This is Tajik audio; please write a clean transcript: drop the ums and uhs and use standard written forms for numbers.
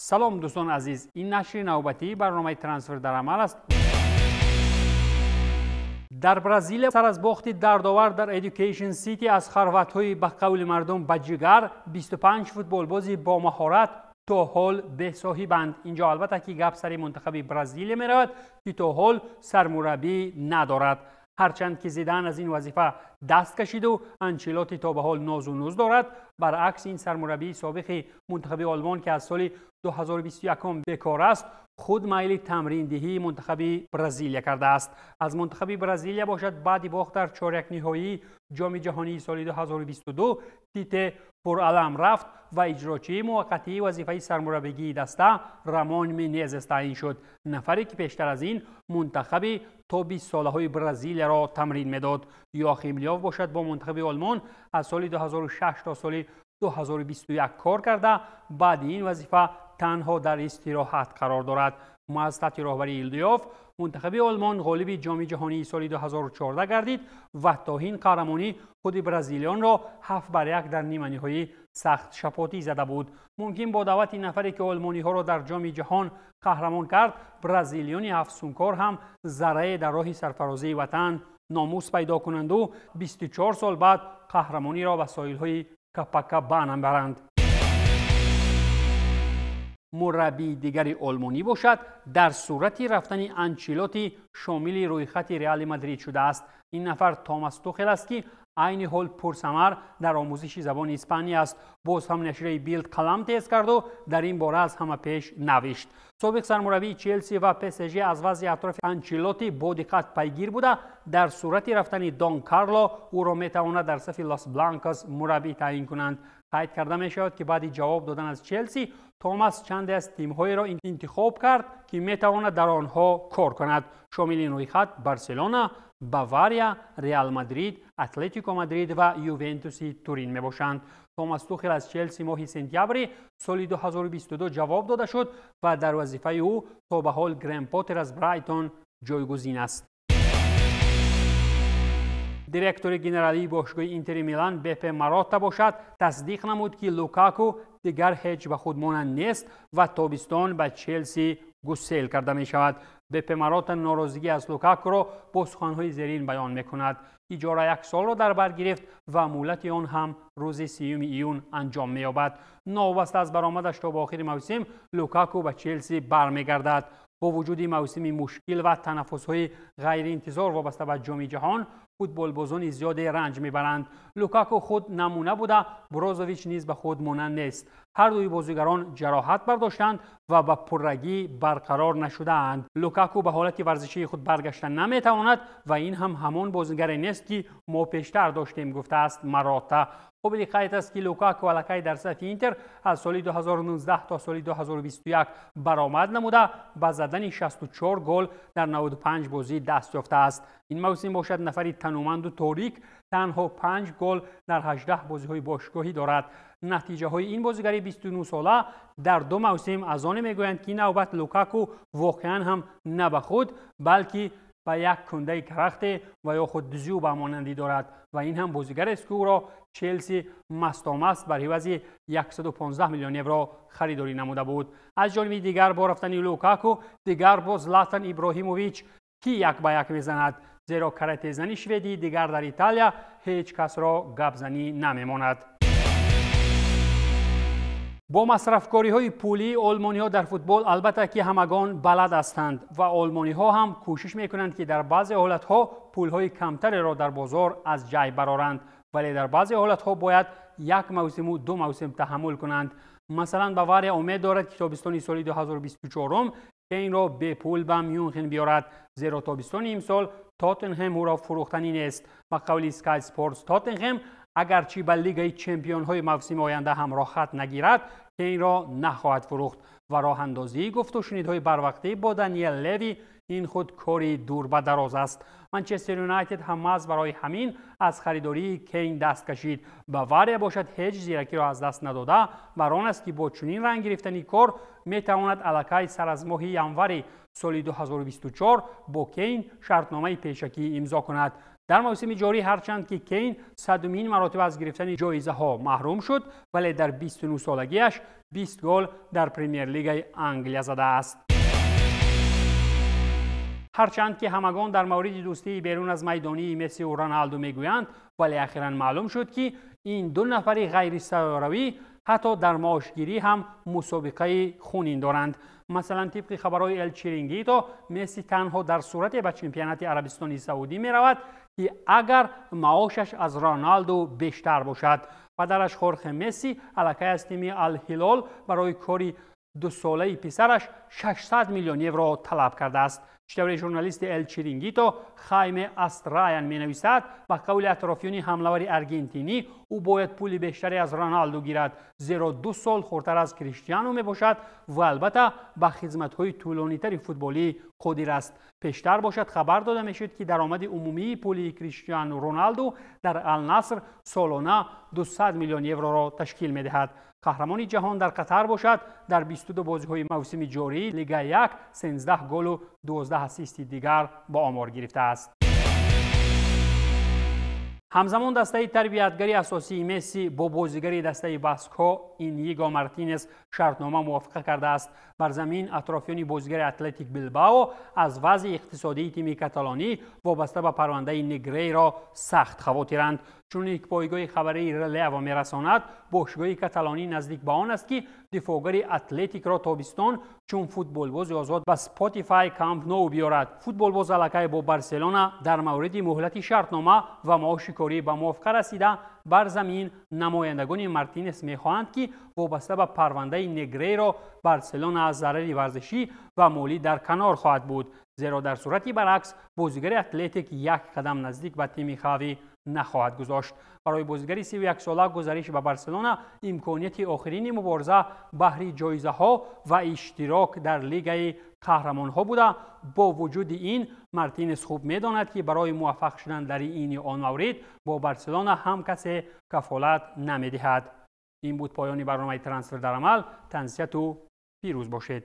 Салом, дӯстони азиз, ин нашри навбатии барномаи «Трансфер дар амал» аст. Дар Бразилия сар аз бохти дардовар дар Education City аз хорватҳои ба қавли мардум ба ҷигар, 25 футболбози бо маҳорат то ҳол бесоҳибанд. Инҷо албатта ки гап сари мунтахаби Бразилия меравад, ки то ҳол сармураббӣ надорад. Ҳарчанд ки Зидан аз ин вазифа даст кашиду Анчелоти то ба ҳол нозу нуз дорад. Баръакс, ин сармураббии собиқи мунтахаби Олмон, ки аз соли 2021 бекор аст, худ майли тамриндиҳии мунтахаби Бразилия кардааст. Аз мунтахаби Бразилия бошад, баъди бохт дар чорякниҳоии Ҷоми ҷаҳонии соли 2022 Тите пуралам рафт ва иҷрочии муваққатии вазифаи сармураббигии даста Рамон Менезес таъин шуд, нафаре ки пештар аз ин мунтахаби то 20 солаҳои Бразилияро тамрин медод. Йоахим Лёв бошад, бо мунтахаби Олмон аз соли 2006 то соли 2021 кор карда, баъди ин вазифа танҳо дар истироҳат қарор дорад. Аз таҳти роҳбарии Лёв мунтахаби Олмон ғолиби Ҷоми ҷаҳонии соли 2014 гардид ва то ин қаҳрамонӣ худи бразилиёнро 7-1 дар ниманиҳоӣ сахт шапотӣ зада буд. Мумкин бо даъвати нафаре ки олмониҳоро дар Ҷоми ҷаҳон қаҳрамон кард, бразилиёни афсункор ҳам заррае дар роҳи сарфарозии ватан номус пайдо кунанду 24 сол баъд қаҳрамониро ба соҳилҳои Капакабана баранд. Мураббии дигари олмонӣ бошад, дар сурати рафтани Анчелоти шомили рӯйхати Реали Мадрид шудааст. Ин нафар Томас Тухел аст, ки айни ҳол пурсамар дар омӯзиши забони испания аст. Боз ҳам нашрияи Билд қалам тез карду дар ин бора аз ҳама пеш навишт. Собиқ сармураббии Челси ва ПСЖ аз вазъи атрофи Анчелоти бо диққат пайгир буда, дар сурати рафтани Дон Карло ӯро метавонад дар сафи Лос Бланкос мураббӣ таъин кунанд. Қайд карда мешавад, ки баъди ҷавоб додан аз Челси Томас чанде аз тимҳоеро интихоб кард, ки метавонад дар онҳо кор кунад. Шомили ин рӯйхат Барселона, Бавария, Реал Мадрид, Атлетико Мадрид ва Ювентуси Турин мебошанд. Томас Тухел аз Челси моҳи сентябри соли 2022 ҷавоб дода шуд ва дар вазифаи ӯ то ба ҳол Грем Поттер аз Брайтон ҷойгузин аст. Директори генералии бошгоҳи Интери Милан Бепе Марота бошад, тасдиқ намуд, ки Лукаку дигар ҳеҷ ба худ монанд нест ва тобистон ба Челси гусел карда мешавад. Бепе Марота норозигӣ аз Лукакуро бо суханҳои зерин баён мекунад: «Иҷора як солро дар бар гирифт ва муҳлати он ҳам рӯзи 30 июн анҷом меёбад. Новобаста аз баромадаш то ба охири мавсим, Лукаку ба Челси бармегардад. Бо вуҷуди мавсими мушкил ва танаффусҳои ғайриинтизор вобаста ба Ҷоми ҷаҳон, футболбозони зиёде ранҷ мебаранд. Лукаку худ намуна буда, Брозович низ ба худ монанд нест. Ҳар дуи бозигарон ҷароҳат бардоштанд ва ба пуррагӣ барқарор нашудаанд. Лукаку ба ҳолати варзишии худ баргашта наметавонад ва ин ҳам ҳамон бозигаре нест, ки мо пештар доштем», гуфтааст Марота. Қобили қайд аст, ки Лукаку аллакай дар сафи Интер аз соли 2019 то соли 2021 баромад намуда, ба задани 64 гол дар 95 бозӣ даст ёфтааст. Ин мавсим бошад, нафари тануманду торик танҳо 5 гол дар 18 бозиҳои бошгоҳӣ дорад. Натиҷаҳои ин бозигари 29 сола дар ду мавсим аз оне мегӯянд, ки навбат Лукаку воқеан ҳам на ба худ, балки ба як кундаи карахте ва ё худ Дзюба монандӣ дорад ва ин ҳам бозигарест, ки ӯро Челси мастомаст бар ивази 115 миллион евро харидорӣ намуда буд. Аз ҷониби дигар, бо рафтани Лукаку дигар бо Златан Иброҳимович ки як ба як мезанад, зеро каратезани шведӣ дигар дар Италия ҳеҷ касро гапзанӣ намемонад. Бо масрафкориҳои пулии олмониҳо дар футбол албатта ки ҳамагон балад ҳастанд ва олмониҳо ҳам кӯшиш мекунанд, ки дар баъзе ҳолатҳо пулҳои камтареро дар бозор аз ҷайб бароранд, вале дар баъзе ҳолатҳо бояд як мавсиму ду мавсим таҳаммул кунанд. Масалан, Бавария умед дорад, ки тобистони соли 2024 Кейнро бепул ба Мюнхен биёрад, зеро тобистони имсол Тоттенҳем ӯро фурӯхтанӣ нест. Ба қавли Sky Sports, Тоттенҳем агарчи ба Лигаи чемпионҳои мавсими оянда ҳам роҳхат нагирад, Кейнро нахоҳад фурӯхт ва роҳандозии гуфтушунидҳои барвақтӣ бо Даниел Леви ин худ кори дур ба дароз аст. Манчестер Юнайтед ҳам маҳз барои ҳамин аз харидории Кейн даст кашид. Бавария бошад, ҳеҷ зиракиро аз даст надода, бар он аст, ки бо чунин ранг гирифтани кор метавонад аллакай сар аз моҳи январи соли 2024 бо Кейн шартномаи пешакӣ имзо кунад. Дар мавсими ҷорӣ ҳарчанд ки Кейн садумин маротиба аз гирифтани ҷоизаҳо маҳрум шуд, вале дар 29 солагиаш 20 гол дар Премер-лигаи Англия задааст. Ҳарчанд ки ҳамагон дар мавриди дӯстии берун аз майдонии Мессиву Роналду мегӯянд, вале ахиран маълум шуд, ки ин ду нафари ғайрисайёравӣ ҳатто дар маошгирӣ ҳам мусобиқаи хунин доранд. Масалан, тибқи хабарҳои Эл Чирингито, Месси танҳо дар сурате ба чемпионати Арабистони Саудӣ меравад, ки агар маошаш аз Роналду бештар бошад. Падараш Хорхе Месси аллакай аз тими Ал-Ҳилол барои кори дусолаи писараш 600 миллион евро талаб кардааст. Чӣ журналисти Эл Чирингито Хайме Астраян менависад, ба қавли атрофиёни ҳамлавари аргентинӣ, ӯ бояд пули бештаре аз Роналду гирад, зеро 2 сол хурдтар аз Криштиану мебошад ва албатта ба хизматҳои тӯлонитари футболӣ қодир аст. Пештар бошад, хабар дода мешуд, ки даромади умумии пули Криштиану Роналду дар Ал-Наср солона 200 миллион евроро ташкил медиҳад. Қаҳрамони ҷаҳон дар Қатар бошад, дар 22 бозиҳои мавсими ҷории Лига 1 13 голу 12 ассисти дигар ба омор гирифтааст. Ҳамзамон дастаи тарбиятгари асосии Месси бо бозигари дастаи баскҳо Иньиго Мартинес шартнома мувофиқа кардааст. Бар замин атрофиёни бозигари Атлетик Билбао аз вазъи иқтисодии тими каталонӣ вобаста ба парвандаи Негрейро сахт хавотиранд. Чунин пойгоҳи хабарии Релево мерасонад, бошгоҳи каталонӣ наздик ба он аст, ки дифоъгари Атлетикро тобистон чун футболбози озод ба Спотифай Камп Ноу биёрад. Футболбоз аллакай бо Барселона дар мавриди муҳлати шартнома ва маоши корӣ ба мувофиқа расида. Бар замин намояндагони Мартинес мехоҳанд, ки вобаста ба парвандаи Негрейро Барселона аз зарари варзишӣ ва молӣ дар канор хоҳад буд, зеро дар сурати баръакс бозигари Атлетик як қадам наздик ба тими Хави нахоҳад гузошт. Барои бозигари 31сола гузариш ба Барселона имконияти охирини мубориза баҳри ҷоизаҳо ва иштирок дар Лигаи қаҳрамонҳо буда. Бо вуҷуди ин Мартинес хуб медонад, ки барои муваффақ шудан дар ини он маврид бо Барселона ҳам касе кафолат намедиҳад. Ин буд поёни барномаи Трансфер дар амал. Тансиҳату пирӯз бошед.